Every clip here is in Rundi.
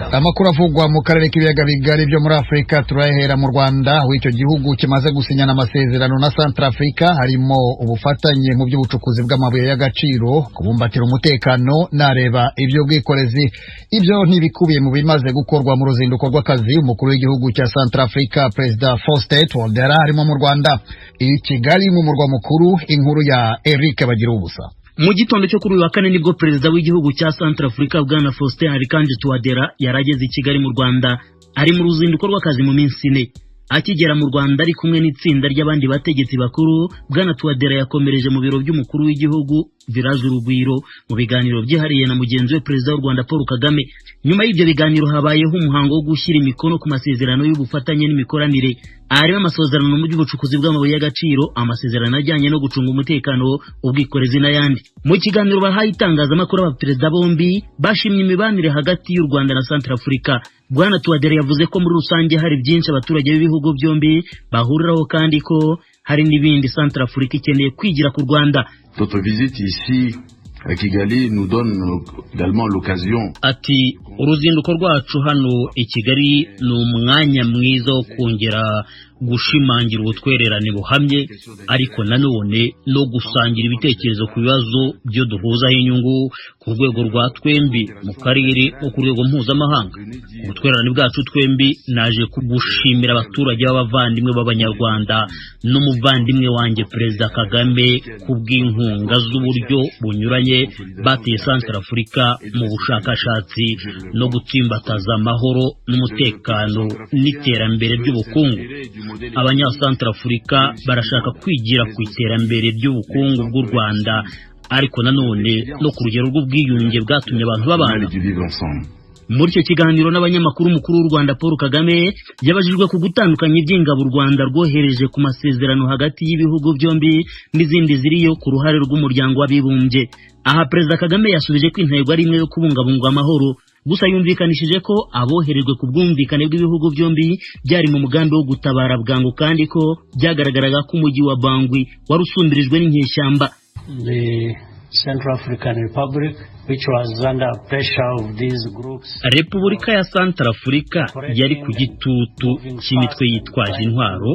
Amakuru avugwa mu karere k'ibiyaga bigari byo muri Afurika turayahera mu Rwanda, aho icyo gihugu kimaze gusinyana amasezerano na Centrafrica, harimo ubufatanye mu by'ubucukuzi bw'amabuye y'agaciro, kubumbatira umutekano n'areba iby'ubwikorezi. Ibyo ntibikubiye mu bimaze gukorwa mu ruzinduko rw'akazi umukuru w'igihugu cya Centrafrica, Perezida Faustin Touadera, harimo mu Rwanda. I Kigali mu murwa mukuru, inkuru ya Eric Bagiruwubusa. Mu gitondo cyo kuri uyu wa kane nibwo perezida w'igihugu cya Centrafrica, Bwana Faustin Archange Touadera, yarageze i Kigali mu Rwanda. Ari mu ruzinduko rw'akazi mu minsi 4. Akigera mu Rwanda ari kumwe n'itsinda ry'abandi bategetsi bakuru, Bwana Touadera yakomereje mu biro by'umukuru w'igihugu, Village Urugwiro, mu biganiro byihariye na mugenzi we Perezida w'u Rwanda Paul Kagame. Nyuma y'ibyo biganiro habayeho umuhango wo gushyira imikono ku masezerano y'ubufatanye n'imikoranire, arimo amasezerano mu by'ubucukuzi bw'amabuye y'agaciro, amasezerano ajyanye no gucunga umutekano, ubwikorezi n'ayandi. Mu kiganiro bahaye itangazamakuru, abaperezida bombi bashimye imibanire hagati y'u Rwanda na Centrafrica. Bwana Touadera yavuze ko muri rusange hari byinshi abaturage b'ibihugu byombi bahuriraho, kandi ko hari n'ibindi Centrafrica ikeneye kwigira ku Rwanda. Notre visite ici à Kigali nous donne également l'occasion. Ati: "Uruzinduko rwacu hano i Kigali ni umwanya mwiza wo kongera gushimangira ubutwererane buhamye, ariko nanone no gusangira ibitekerezo ku bibazo byo duhuzaho inyungu ku rwego rwa twembi, mu karere no ku rwego mpuzamahanga. Ubutwererane bwacu twembi, naje gushimira abaturage b'abavandimwe b'Abanyarwanda n'umuvandimwe wanjye Perezida Kagame ku bw'inkunga z'uburyo bunyuranye bateye Centrafrica mu bushakashatsi no gutsimbataza amahoro n'umutekano n'iterambere ry'ubukungu. Abanyasantarafurika barashaka kwigira ku iterambere ry'ubukungu bw'u Rwanda, ariko nanone no ku rugero rw'ubwiyunge bwatumye abantu babana." Muri icyo kiganiro n'abanyamakuru, umukuru w'u Rwanda Paul Kagame yabajijwe ku gutandukanya iby'ingabo u Rwanda rwohereje ku masezerano hagati y'ibihugu byombi n'izindi ziriyo ku ruhare rw'Umuryango w'Abibumbye. Aha Perezida Kagame yasubije ko intego ari imwe yo kubungabunga amahoro, gusa yumvikanishije ko aboherejwe ku bwumvikane bw'ibihugu byombi byari mu mugambi wo gutabara bwangu, kandi ko byagaragaraga ko umujyi wa Bangui wari usumbirijwe n'inyeshyamba. The Central African Republic, which was under pressure of these groups. Repubulika ya Santarafurika yari ku gitutu cy'imitwe yitwaje intwaro,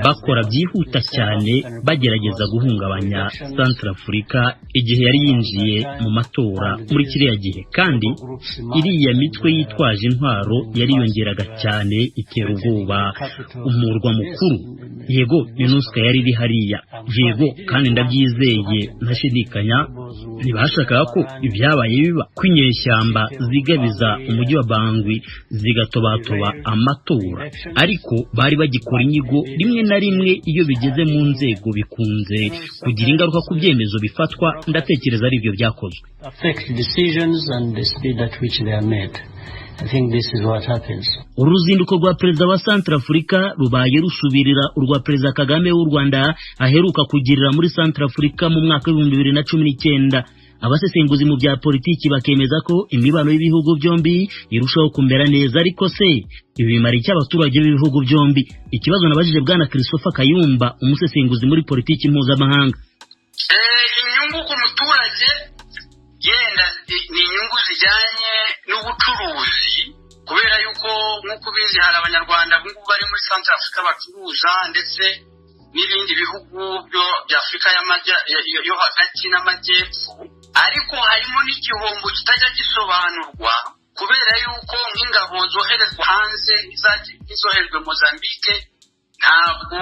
bakora byihuta cyane bagerageza guhungabanya Santarafurika igihe yari yinjiye mu matora muri kiriya gihe, kandi iriya mitwe yitwaje intwaro yariyongeraga cyane, itera ubwoba umurwa mukuru. Yego, MINUSCA yari iri hariya, yego, kandi ndabyizeye ntashidikanya, ntibashakaga ko ibyabaye biba, ko inyeshyamba zigabiza umujyi wa Bangui zigatobatoba amatora, ariko bari bagikora inyigo. Rimwe na rimwe iyo bigeze mu nzego bikunze kugira ingaruka ku byemezo bifatwa. Ndatekereza ari ibyo byakozwe. Affect decisions and the speed at which they are made. I think this is what happens. Uruzinduko rwa perezida wa Santarafurika rubaye rusubirira urwa Perezida Kagame w'u Rwanda aheruka kugirira muri Santarafurika mu mwaka w'2019. Abasesenguzi mu bya politiki bakemeza ko imibano y'ibihugu byombi irushaho kumera neza. Ariko se ibi bimara iki abaturage b'ibihugu byombi? Ikibazo nabajije Bwana Christopher Kayumba, umusesenguzi muri politiki mpuzamahanga. Inyungu ku muturage yenda ni inyungu zijyanye n'ubucuruzi, kubera yuko nk'uko ubizi hari Abanyarwanda ubu ngubu bari muri Central Africa bacuruza, ndetse n'ibindi bihugu bya Afurika yo hagati n'amajyepfo. Ariko harimo n'igihombo kitajya gisobanurwa, kubera yuko nk'ingabo zoherezwa hanze, nk'izoherejwe Mozambique, ntabwo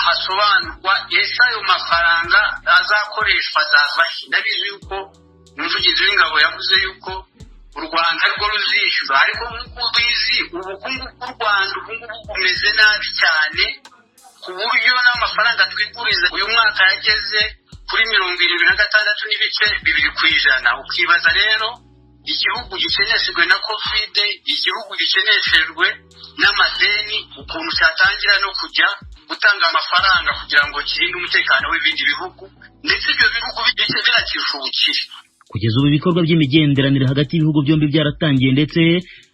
hasobanurwa ese ayo mafaranga azakoreshwa azava he. Ndabizi yuko umuvugizi w'ingabo yavuze yuko u Rwanda rwo ruzishyura, ariko nk'uko ubizi ubukungu bw'u Rwanda ubu ngubu bumeze nabi cyane, ku buryo n'amafaranga twiguriza uyu mwaka yageze kuri 76.2%. Ukibaza rero igihugu gikeneshejwe na COVID, igihugu gikeneshejwe n'amadeni, ukuntu cyatangira no kujya gutanga amafaranga kugira ngo kirinde umutekano w'ibindi bihugu, ndetse ibyo bihugu binakirusha ubukire. Kugeza ubu ibikorwa by'imigenderanire hagati y'ibihugu byombi byaratangiye, ndetse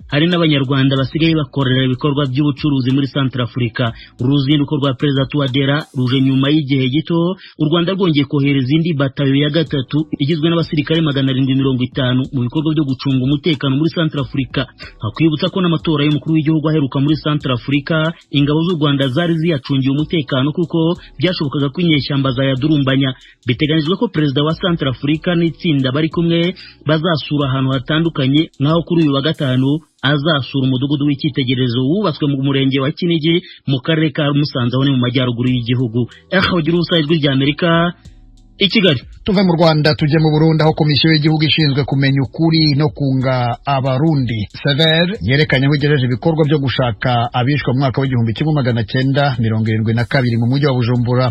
Hari n'Abanyarwanda basigaye bakorera ibikorwa by'ubucuruzi muri Centrafrica. Uruzinduko rwa Perezida Touadera ruje nyuma y'igihe gito u Rwanda rwongeye kohereza indi batayo ya gatatu igizwe n'abasirikare 750 mu bikorwa byo gucunga umutekano muri Centrafrica. Hakwibutsa ko n'amatora y'umukuru w'igihugu aheruka muri Centrafrica, ingabo z'u Rwanda zari ziyacungiye umutekano kuko byashobokaga ko inyeshyamba zayadurumbanya. Biteganyijwe ko Perezida wa Centrafrica n'itsinda bari kumwe bazasura ahantu hatandukanye, nk'aho kuri uyu wa gatanu azasura umudugudu w'icyitegererezo wubatswe mu murenge wa Kinigi mu karere ka Musanze, aho ni mu majyaruguru y'igihugu. Eho Ijwi rya Amerika i Kigali. Tuve mu Rwanda tujye mu Burundi, aho Komisiyo y'Igihugu ishinzwe kumenya ukuri no kunga Abarundi, CVR, yerekanye aho igejeje ibikorwa byo gushaka abishwe mu mwaka w'1972 mu mujyi wa Bujumbura.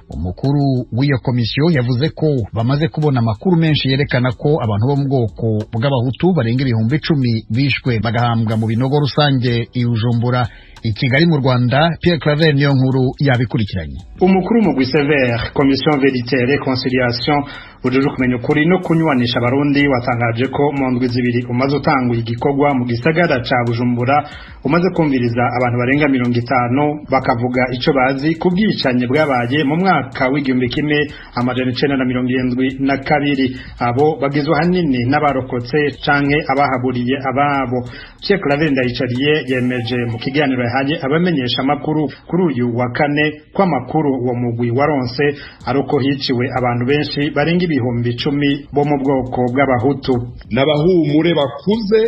Umukuru w'iyo komisiyo yavuze ko bamaze kubona amakuru menshi yerekana ko abantu bo mu bwoko bw'Abahutu barenga 10,000 bishwe bagahambwa mu binogo rusange i Bujumbura. I Kigali mu Rwanda, Pierre Claver niyo nkuru yabikurikiranye. Umukuru mugwi CVR, Commission Vérité Réconciliation, ujejwe kumenya ukuri no kunywanisha Abarundi, watangaje ko mu ndwi 2 umaze utanguye igikorwa mu gisagara ca Bujumbura, umaze kumviriza abantu barenga 50 bakavuga ico bazi ku bwicanyi bwabaye mu mwaka w'1972. Abo bagizwe ahanini n'abarokotse canke abahaburiye ababo. Pierre Claver Ndayicariye yemeje mu kiganiro yahaye abamenyesha amakuru kuri uyu wa kane ko amakuru uwo mugwi waronse ari uko hiciwe abantu benshi barenga 10,000 bo mu bwoko bw'Abahutu. N'abahumure bakuze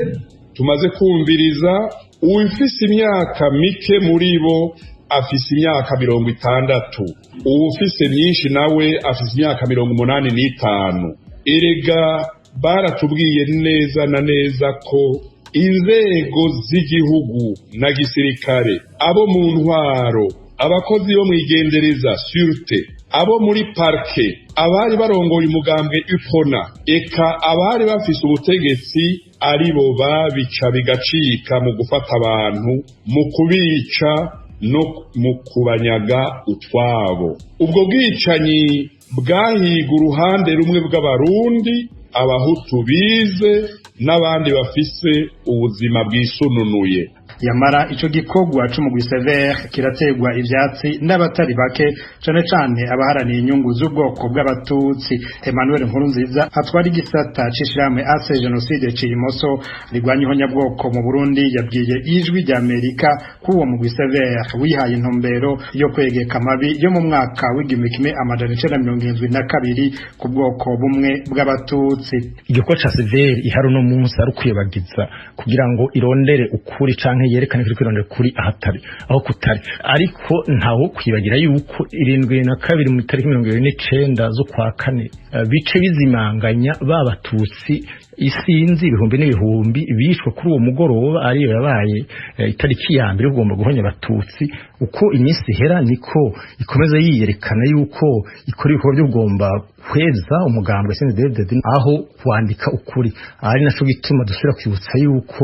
tumaze kumviriza, uwufise imyaka mike muri bo afise imyaka 60, uwufise myinshi nawe afise imyaka 85. Erega baratubwiye neza na neza ko inzego z'igihugu na gisirikare, abo mu ntwaro, abakozi bo mwigendereza, sûreté, abo muri parquet, abari barongoye umugambwe UPRONA, eka abari bafise ubutegetsi, aribo babica bigacika mu gufata abantu, mu kubica no mu kubanyaga utwabo. Ubwo bwicanyi bwahiga uruhande rumwe bw'Abarundi, Abahutu bize n'abandi bafise ubuzima bwisununuye. Yamara ico gikorwa c'umugwi CVR kirategwa ivyatsi n'abatari bake, cane cane abaharaniye inyungu z'ubwoko bw'Abatutsi. Emmanuel Nkurunziza atwara igisata c'ishirahamwe AC Génocide Cirimoso rigwanya ihonyabwoko mu Burundi yabwiye Ijwi rya Amerika ko uwo mugwi CVR wihaye intumbero yo kwegeka amabi yo mu mwaka w'1972 ku bwoko bumwe bw'Abatutsi. Igikorwa ca CVR ihari uno munsi ari ukwibagiza kugira ngo irondere ukuri canke yerekane ko irondera kuri ahatari aho kutari, ariko ntawo kwibagira yuko 72 mu tariki 29 z'ukwa kane bice bizimanganya b'Abatutsi isinzi ibihumbi n'ibihumbi bishwe kuri uwo mugoroba, ariyo yabaye itariki ya mbere ugomba guhonya Abatutsi. Uko iminsi ihera niko ikomeza yiyerekana yuko ikora ibikorwa byo kugomba kweza umugambwe CNDD aho kwandika ukuri, ari naco gituma dusubira kwibutsa yuko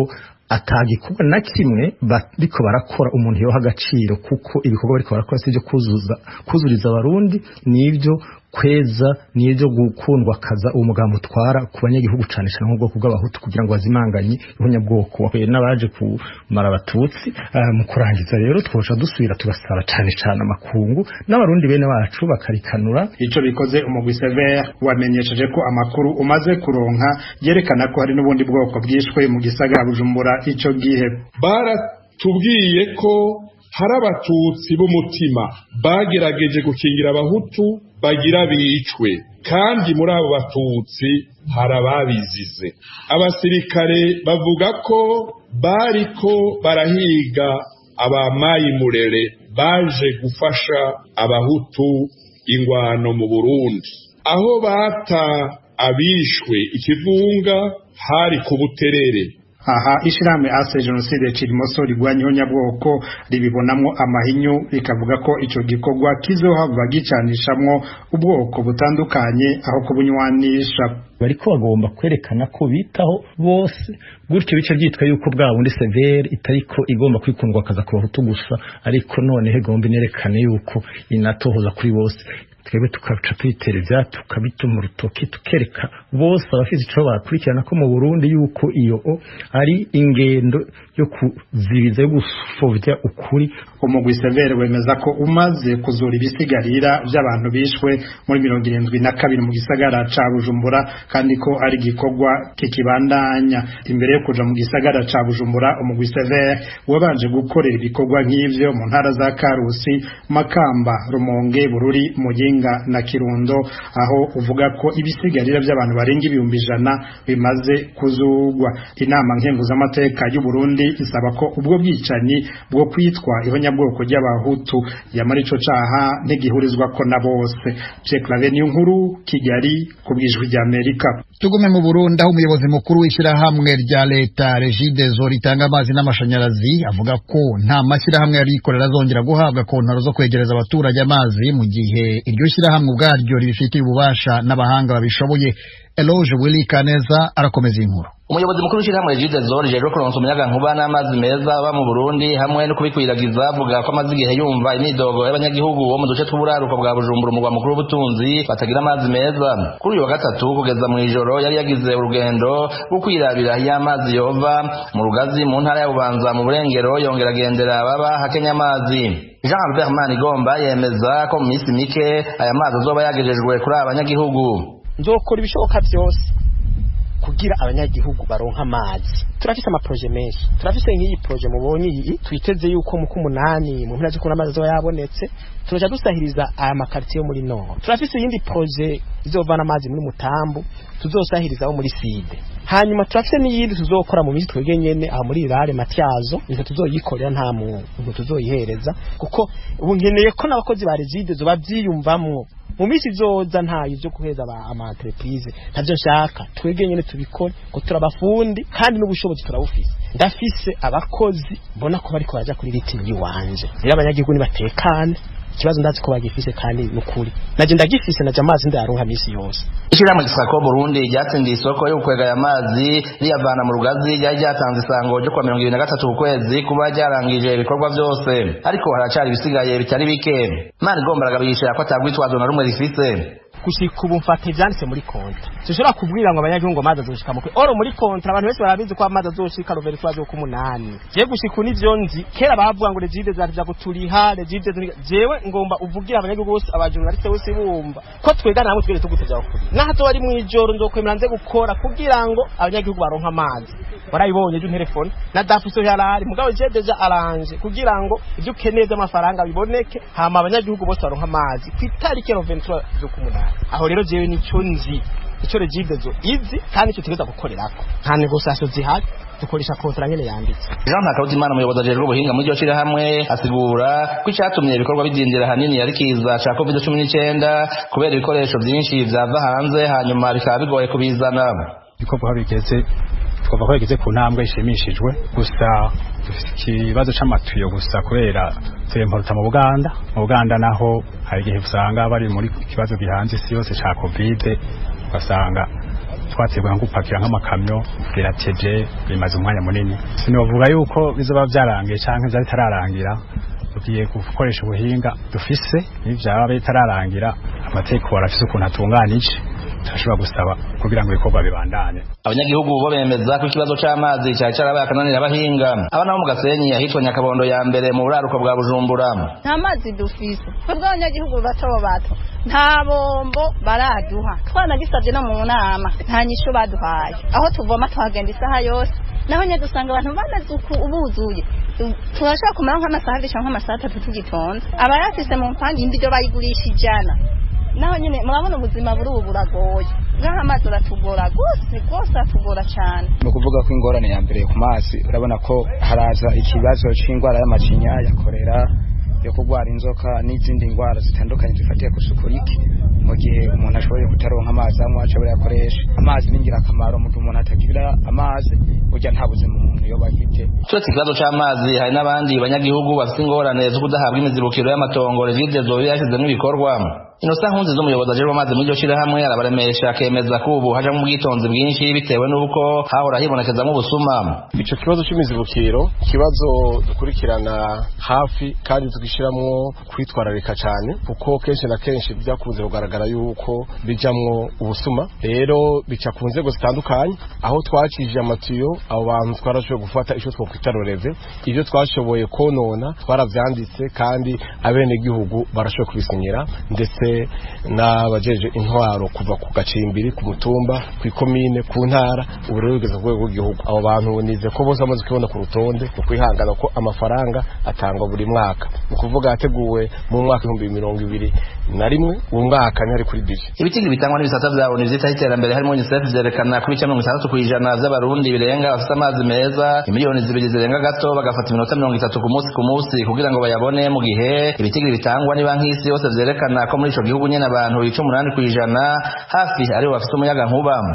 atagikorwa na kimwe bariko barakora umuntu yoha agaciro, kuko ibikorwa bariko barakora sivyo kuzuriza Abarundi, nibyo kweza, nibyo gukundwa kaza uwo mugambo utwara ku banyagihugu, cane cane nk'ubwoko bw'Abahutu, kugira ngo bazimanganye ihonyabwoko n'abaje kumara Abatutsi. Mu kurangiza rero, twoca dusubira tugasaba cane cane amakungu n'Abarundi bene bacu bakarikanura. Ico bikoze, umugwi CVR wamenyesheje ko amakuru umaze kuronka yerekana ko hari n'ubundi bwoko bwishwe mu gisagara Bujumbura ico gihe. Baratubwiye ko hari Abatutsi b'umutima bagerageje gukingira Abahutu bagira bicwe, kandi muri abo Batutsi hari ababizize. Abasirikare bavuga ko bariko barahiga abamayi murere baje gufasha Abahutu ingwano mu Burundi. Aho bata abishwe ikivunga hari ku Buterere. Aha ishirahamwe AC Génocide Cirimoso rigwanya ihonyabwoko ribibonamwo amahinyu, rikavuga ko ico gikorwa kizohava gicanishamwo ubwoko butandukanye aho kubunywanisha. Bariko bagomba kwerekana ko bitaho bose, gutyo bice byitwa yuko bwa bundi CVR itariko igomba kwikundwa akaza ku Bahutu gusa, ariko noneho igomba inerekane yuko inatohoza kuri bose. Twebwe tukaca tuyitera ivyatsi, tukabituma urutoki, tukereka bose abafise ico bakurikirana ko mu Burundi yuko iyo ari ingendo yo kuzibiza, yo gufovya ukuri. Umugwi Severe wemeza ko umaze kuzura ibisigarira by'abantu bishwe muri 72 mu gisagara ca Bujumbura, kandi ko ari igikorwa kikibandanya. Imbere yo kuja mu gisagara ca Bujumbura, umugwi Severe wabanje gukorera ibikorwa nk'ivyo mu ntara za Karusi, Makamba, Rumonge, Bururi, Muyinga na Kirundo, aho uvuga ko ibisigarira by'abantu barenga 100,000 bimaze kuzugwa. Inama nkenguzamateka y'u Burundi isaba ko ubwo bwicanyi bwo kwitwa ihonyabwoko ry'abahutu yamara ico caha ntigihurizwa ko na bose. Pierre Claver Niyonkuru, Kigali, ku bw'Ijwi ry'Amerika. Tugume mu Burundi, aho umuyobozi mukuru w'ishyirahamwe rya leta Regideso ritanga amazi n'amashanyarazi avuga ko nta mashyirahamwe y'abikorera azongera guhabwa kontaro zo kwegereza abaturage amazi mu gihe iryo shyirahamwe ubwaryo ribifitiye ububasha n'abahanga babishoboye. Eloge Willy Kaneza arakomeza inkuru. Umuyobozi mukuru w'ishyirahamwe Regideso rijejwe kuronsa umuyagankuba n'amazi meza aba mu Burundi hamwe no kubikwiragiza, avuga ko amaze igihe yumva imyidogo y'abanyagihugu bo mu duce tw'uburaruko bwa Bujumbura, umurwa mukuru w'ubutunzi, batagira amazi meza. Kuri uyu wa gatatu kugeza mu ijoro yari yagize urugendo rwo kwirabira iyo amazi yova mu Rugazi mu ntara ya Bubanza mu Burengero, yongera agendera baba hakenya amazi. Jean Albert Manigomba yemeza ko mu minsi mike aya mazi azoba yagejejwe kuri aba banyagihugu. Nzokora ibishoboka byose kugira abanyagihugu baronka amazi. Turafise amaproje menshi, turafise nk'iyi proje mubonye iyi twiteze yuko mu kumunani mu mpera z'ukuna amazi azoba yabonetse, turaja dusahiriza aya makartier yo muri nord. Turafise iyindi proje izovana amazi muri Mutambu, tuzosahiriza abo muri Side. Hanyuma turafise n'iyindi tuzokora mu minsi twebwe nyene aho muri Irare Matyazo, nitwe tuzoyikorera, nta muntu tuzoyihereza, kuko ubu nkeneye ko n'abakozi ba Regideso bavyiyumvamwo. Mu minsi izoza ntayo byo guheza ama entreprise ntavyo nshaka, twebwe nyene tubikore ko turabafundi kandi n'ubushobozi turabufise. Ndafise abakozi mbona ko bariko baraja kuri ritini yiwanje. Rero abanyagihugu nibatekane, ikibazo ndazi ko bagifise kandi nukuri naje ndagifise, naje amazi ndayaronka misi yose. Ishyirahamwe Gisako Burundi ryatsindiye isoko yo gukwega aya mazi riyavana mu Rugazi, ryari ryatanze isango ryo kuwa 23 ku kwezi kuba ryarangije ibikorwa byose, ariko haracari ibisigaye bitari bike. Manigomba aragabisha ko atagwitwazo na rumwe rifise. Gushika ubu mfata ivyanditse muri kontra, sinshobora kubwira ngo abanyagihugu ngo amazi azoshika mu oro muri kontra. Abantu benshi barabizi ko amazi azoshika Roberto azokumunani. Je gushika ubu nivyo nzi. Kera bavuga ngo Regideso arija kuturiha, Regideso. Jewe ngomba uvugira abanyagihugu bose, abajournaliste bose bumva ko twegana hamwe twere tugutevya kuri naho ari mwijoro nzokwemera nze gukora kugira ngo abanyagihugu baronka amazi. Warayibonye ejo telefone na dafuso yarari mugabo je deja aranje kugira ngo ivyo ukeneye by'amafaranga biboneke, hama abanyagihugu bose baronka amazi ku itariki 23 z'ukumunani. Aho rero jewe nico nzi, ico Regideso izi kandi ico tugeza gukorerako, nta negociation zihari, dukoresha kontra nyene yanditse. Jean Ntakarutimana, umuyobozi ajejwe ubuhinga muri iryo shirahamwe, asigura ko icatumye ibikorwa bidindira ahanini yari kiza ca COVID-19, kubera ibikoresho vyinshi vyava hanze hanyuma bikaba bigoye kubizana. Ibikorwa aho bigeze twavuga ko bigeze ku ntambwe ishimishijwe, gusa dufite ikibazo c'amatuyo gusa kubera turemporuta mu Buganda. Mu Buganda naho hari igihe usanga bari muri kibazo gihanze isi yose ca Covid, ugasanga twateguye nko gupakira nk'amakamyo birateje, bimaze umwanya munini. Sinovuga yuko bizoba vyarangiye canke vyari bitararangira, tugiye gukoresha ubuhinga dufise, nivyaba bitararangira amategeko arafise ukuntu atunganije, turashobora gusaba kugira ngo ibikorwa bibandane. Abanyagihugu bo bemeza ko ikibazo c'amazi cari carabaye akananira abahinga. Abana bo mu Gasenyi ahitwa Nyakabondo ya mbere mu buraruko bwa Bujumbura. Nta mazi dufise twebwe abanyagihugu bato bato, nta bombo baraduha, twanagisabye no mu nama nta nyishu baduhaye. Aho tuvoma tuhagenda isaha yose, naho nyine dusanga abantu bamaze ubuzuye, turashobora kumara nk'amasaha abiri canke nk'amasaha atatu tugitonze. Abayafise mu mpangu indi ryo bayigurisha 100, naho nyine murabona ubuzima buri ubu buragoye, ngaho amazi aratugora rwose rwose, aratugora cyane. Ni ukuvuga ko ingorane ya mbere ku mazi, urabona ko haraza ikibazo c'ingwara y'amacinya, ya korera, yo kurwara inzoka n'izindi ndwara zitandukanye zifatiye ku isuku rike. Mu gihe umuntu ashoboye kutaronka amazi anywa ashobora yakoresha amazi ni ingirakamaro. Mu gihe umuntu atagira amazi, burya nta buzima umuntu yoba afite. Turetse ikibazo c'amazi, hari n'abandi banyagihugu bafite ingorane zo kudahabwa imizibukiro y'amatongo Regideso yashyizemo ibikorwa. Innocent Nkunziza, umuyobozi ajejwe amazi muri iryo shirahamwe, arabaremesha akemeza ko ubu hajamwo ubwitonzi bwinshi bitewe n'uko hahora hibonekezamwo ubusuma. Ico kibazo c'imizibukiro, ikibazo dukurikirana hafi kandi tugishiramwo kwitwararika cyane, kuko kenshi na kenshi byakunze kugaragara yuko bijamwo ubusuma. Rero bica ku nzego zitandukanye. Aho twacishije amatiyo, abo bantu twarashoboye gufata ico twokwita roreve. Ibyo twashoboye konona twaravyanditse, kandi abenegihugu barashoboye kubisinyira, ndetse n'abajeje intwaro kuva ku gacimbiri, ku mutumba, ku ikomine, ku ntara, ubu rero bigeze ku rwego rw'igihugu. Abo bantu nize ko bose bamaze kubibona ku rutonde, mu kwihangana ko amafaranga atangwa buri mwaka, ni ukuvuga yateguwe mu mwaka 2021, uwo mwaka ntihari kuri bije. Ibitigiri bitangwa n'ibisata vya ONU vyitaho iterambere harimo UNICEF vyerekana ko ibice 60% vy'abarundi birenga bafite amazi meza, imiliyoni 2 zirenga gato bagafata iminota 30 ku munsi ku munsi kugira ngo bayabone, mu gihe ibitigiri bitangwa ni banki y'isi yose vyerekana ko muri ico gihugu nyene abantu ibice 8% hafi aribo bafite umuyaga nkuba.